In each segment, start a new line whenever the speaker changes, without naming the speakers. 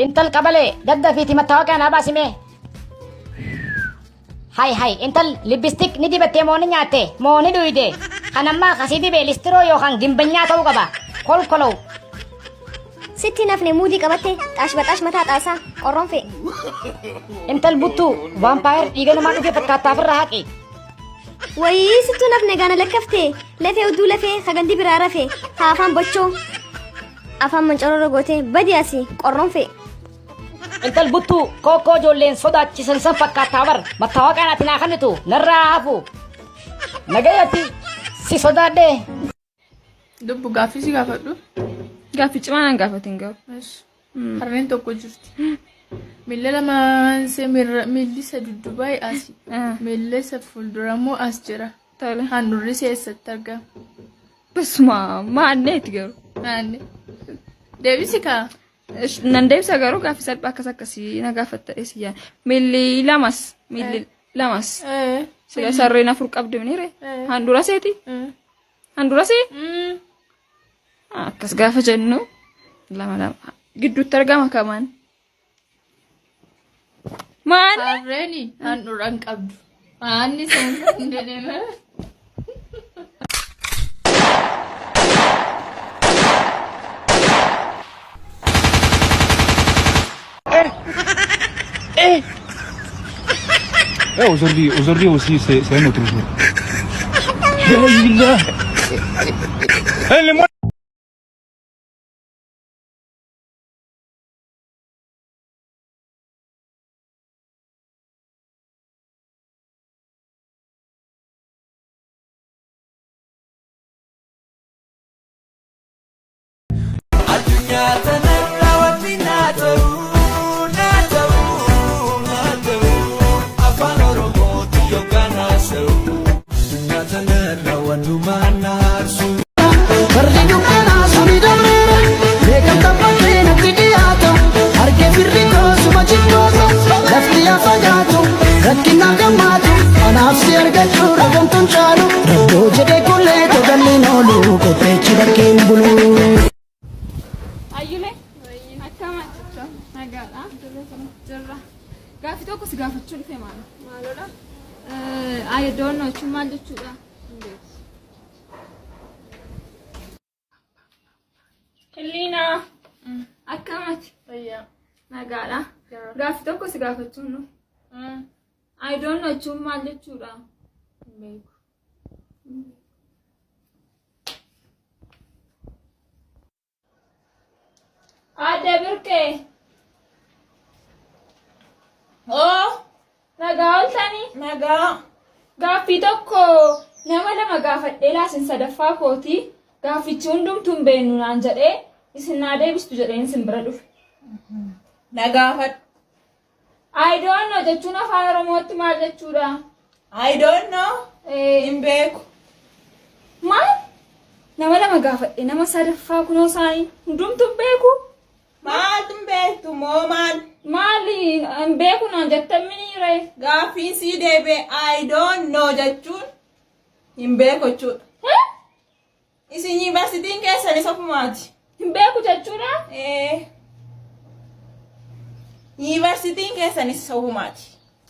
Intal qabalee daddafiiti mattaawaqaa naa baasi mee. Hay hay intal lipstick ni dibattee moo ni nyaatte moo ni dhuyde kan ammaa kasii dibee listiroo yookaan gimbanyaa ta'uu qaba kolkolow.
Sitti hin hafne muudii qabatte xaash baxaash mataa xaasaa qorronfee.
Intal buttuu vaampaayar dhiiga namaa dhugee fakkaattaa ofirraa haqi.
Wayii sittuu hin hafne gaana lakkaftee lafee udduu lafee hagandi biraa rafe haa afaan bochoo afaan mancorora gootee badi asii qorronfee.
Intal buttuu kookkoo ijoolleen sodaachisan san fakkaattaa bar mattaawaqaan ati naa kennitu narraa hafu. Nagayatti si sodaadhee.
Lubbu gaaffii si gaafadhu.
Gaaffii cimaa naan gaafatin garuu.
Harreen tokko jirti. Miilla lamaan see miilli isa dudduubaa asi. Miilla isa fuuldura immoo as jira.
Tole.
Handhuurri ishee eessatti argama?
Basuma maanneeti garuu.
Naanne. Deebisi kaa.
Nan deebisa garuu gaaffii salphaa akkas akkasii na gaafatta si yaa. Miilli lamas miilli lamas. Sila sarreen afur qabdi miniire. Handhuura seeti. Handhuura see. Akkas gaafa jennu lama lama gidduutti argama kamaan. Maal?
Harreeni handhuura hin qabdu. Maanni sun hin jedhee.
Eh, aujourd'hui, aujourd'hui aussi, c'est un autre jour. La ilaha. Eh, le monde.
Addunyaa tanarra wanti naa ta'u naa ta'u naa ta'u afaan Oromooti yookaan haasa'u. Addunyaa tanarra wantumaan na aarsu.
Barri dukkanaa suni dabreera beekan taphatee natti dhiyaata argee firri koosuma jibboota lafti yaa fagaatu rakkinaa gammaatu anaaf si argachuu ragamtuun caalu rabboo jedhee kullee togalliin oolu qopheechi bakkeen bulu.
Ayyulee akkam nagaadha jirra. Gaaffii tokko si gaafachuu dhufe maal? Maalodha? I don't know jechuun maal jechuudha? Hilliinaa akkamati?
Fayyaa.
Nagaadha. Gaaffii tokko si gaafachuun dhufe. I don't know jechuun maal jechuudha?
Hin beeku.
Aadde Birqee.
Oo
Nagaa ooltanii?
nagaa.
Gaaffii tokko nama lama gaafadhee laasin sadaffaa kooti. Gaaffichi hundumtuu hin beeknu naan jedhee isin naa deebistu jedheen isin bira dhufe.
Na gaafadhu.
I don't know jechuun afaan Oromootti maal jechuudha?
I don't know. Hin beeku.
Maal? Nama lama gaafadhe nama sadaffaa kunoo isaanii hundumtuu hin beeku.
Maaltu hin beektu moo maal?
Maali hin beeku naan jettan miniire?
Gaaffiin sii deebi'e I don't know jechuun hin beeku jechuudha. Isin yuunivarsiitiin keessanis ofumaati.
Hin beeku jechuudha?
Ee. Yuunivarsiitiin keessanis ofumaati.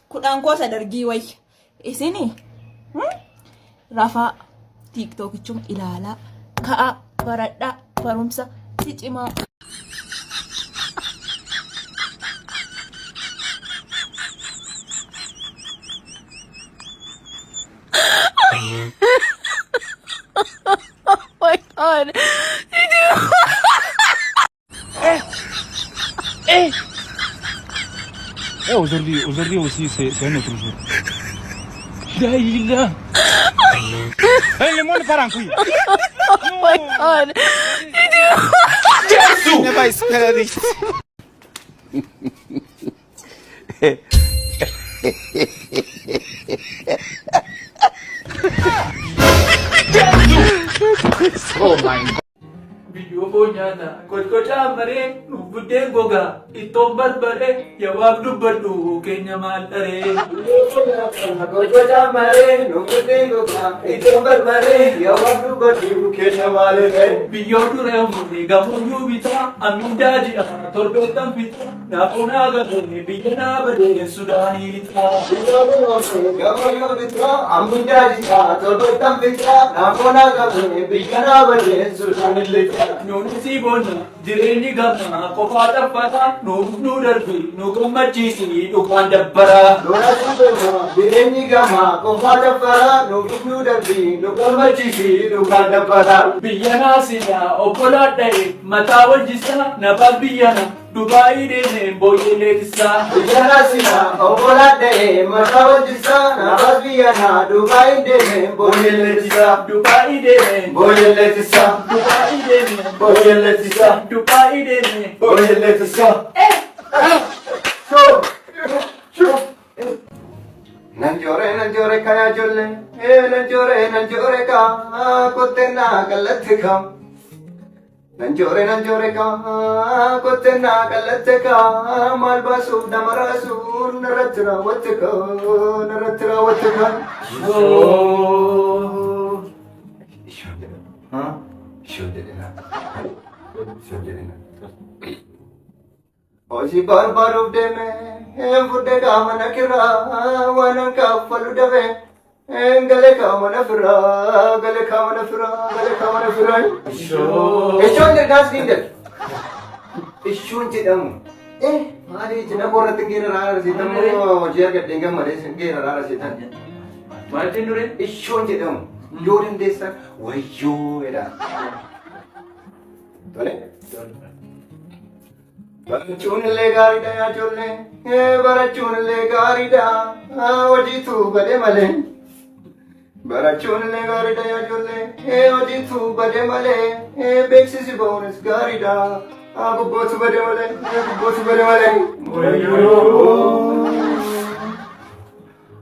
Kudhan koosa dargii wayya. Isini rafaa tiiktookichuma ilaalaa ka'aa baradhaa barumsa si cimaa.
My God.
Eh, aujourd'hui, aujourd'hui aussi, c'est un autre jour. La ilaha. Eh, le monde part en couille.
Oh my God.
Daabboo nyaata qocqocaa maree nuuf buddeen gogaa ittoon barbaree yawaaf dubbadhu keenya maal dharee.
Qocqocaa maree nuuf buddeen gogaa ittoon barbaree yawaaf dubbadhu keenya maal dharee.
Biyyoo duree murrii gamuyyuu bitaa ammindaa ji'a torbeettan fitaa naafuunaa galee biyya naa badee Sudaanii lixaa.
Biyyoo duree gamuyyuu bitaa ammindaa ji'a torbeettan fitaa naafuunaa galee biyya naa badee Sudaanii lixaa.
Nuuni sii boonna jireenyi gammaa qofaa xaffataa nuuf nu darbi nu gammachiisi dhugaan dabbaraa.
Lola suubeema jireenyi gamaa qofaa dabbaraa nuuf nu darbi nu gammachiisi dhugaan dabbaraa.
Biyya naasinaa obbolaa dha'e mataa wajjisaa nabaan biyyana Dubaayii deemee booyyee leetisaa.
Biyya naasinaa obbolaa dha'e mataa wajjisaa nabaas biyyana Dubaayii deemee booyyee leetisaa.
Dubaayii deemee
Booyyee leetisaa.
Dubaayii deemee
Booyyee leetisaa.
Dubaayii deemee.
Booyyee leetisaa. Nan joore nan joore kayaa ijoollee nan joore nan joore kaa kottee naa qallatti kaa. Nan joore nan joore kaa kottee naa qallatti kaa maal baasuuf nama raasuun narratti raawwatte kaa narratti raawwatte kaa. Ishoo jedhina. Ishoo jedhina. Ishoo jedhina. Hojii barbaaduuf deeme fudhee qaama na kiraa waan kaffalu dhabe galee qaama na firaa galee qaama na firaa galee qaama na firaa. Ishoon jedhaas ni jedhu. Ishoon jedhamu. Maali cina qorratti geera raara seetan moo hojii argadhee gammadee geera raara seetan.
Maal jennu ree?
Ishoon jedhamu yoo dandeessan wayyoo jedha. Tole. Barachuun illee gaariidha yaa ijoollee. Barachuun illee gaariidha. Hojiitu bade malee. Barachuun illee gaariidha yaa ijoollee. Hojiitu bade malee. Beeksisi ba'uunis gaariidha. Gubbootu bade malee. Gubbootu bade malee.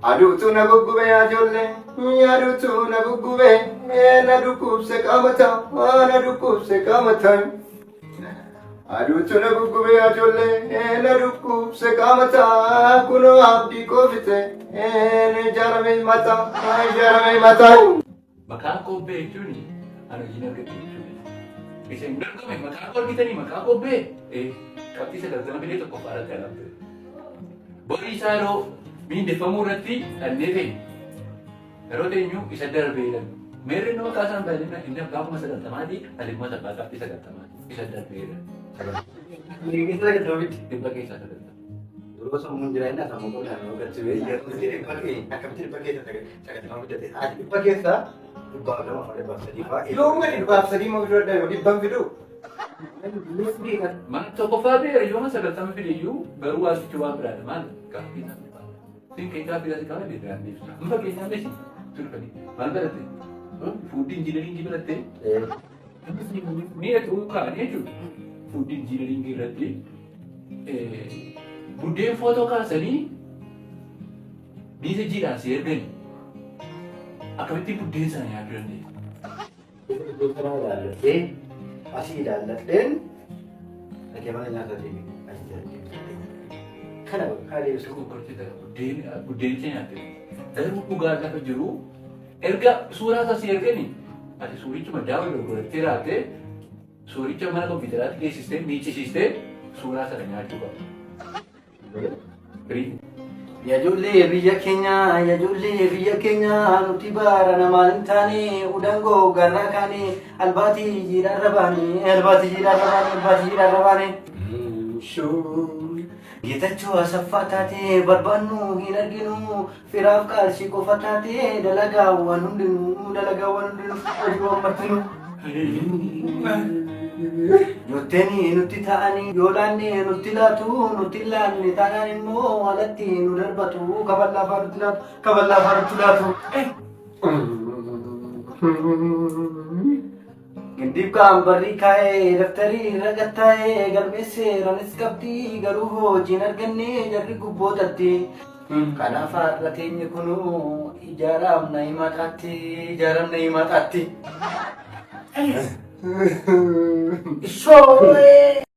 Aduutu na guggube yaa ijoollee. Aduutu na guggube. Na dhukkubse qaamata. Na dhukkubse qaamata. Aduutu na guggube yaa ijoollee. Na dhukkubse qaamata. Kunoo abdii koofite. Ijaarame mata. Ijaarame mata.
Maqaa kobbee jechuun ani hojiin argatte jechuudha. Isin dorgome maqaa koo argitanii maqaa kobbee qabxii 90 fidee tokkoffaa irratti argamte. Borii isaa yeroo miindeffamuu irratti dhannee ta'e yeroo teenyu isa darbee jedhame. Meerri inni maqaa isaan baay'ina inni abbaa 90,000ti ani immoo abbaa qabxii 90ti isa darbee jedhame. Dhibba keessaa 90.
Yeroo sammuun jira inni sammuu qollaan yoo galchi bee akkamitti dhibba keessa 90 guddate ati dhibba keessa 200 afur 300 fa'aa. Yoom gadi 300 moo fiduu adda dhibban fiduu?
Man tokkoffaa ta'e yoo 90 fide iyyuu garuu waasichi waan biraadha maal gaaffii isaa Sin kee gaaffii isaa qaban deebi'aan deebisu. Amma fakkeenyaaf meesii turfanii maal baratte? Food engineering baratte? Mi'a ta'uu kaa'anii jechuudha. Food engineering irratti buddeen footoo kaasanii miisa jiidhaan si ergani. Akkamittiin buddeen sana nyaachuu dandeessa?
Iddoo kanaa ilaalladhee asii ilaalladheen dhaqee mana nyaataa deeme asii jalatti. Kana kana deebisuu.
Dogoggortee buddeen buddeenicha nyaatte. Garuu dhugaa lafa jiru erga suuraa isaa si ergani ati suurichuma daawwa godhattee raattee suuricha mana kompiitaraatti geessistee miiccisiistee suuraa sana nyaachuu qabda.
Yaa biyya keenya, yaa ijoollee biyya keenya, nuti baara namaan hin taane, udangoo garraa kaane, albaatii jiidhaarra baane, albaatii jiidhaarra baane, albaatii jiidhaarra baane. Geetachoo Asaffaa taate barbaannu hin arginu, firaaf qarshii qofa taate dalagaawwan hundinuu, dalagaawwan hundinuu, hojiiwwan martinuu. Yotteen nutti ta'anii yoo laanne nutti laatu, nutti laanne taanaan immoo alatti nu darbatu, kaballaa fa'aa nutti laatu, kaballaa fa'aa nutti laatu. Gindiif kaan barrii kaa'ee daftarii irra gattaa'ee galmeessee ranis qabxii garuu hojiin arganne jarri gubbootatti. Kanaaf har'a teenye kunuu ijaaramna himataatti, ijaaramna himataatti. Ishoo.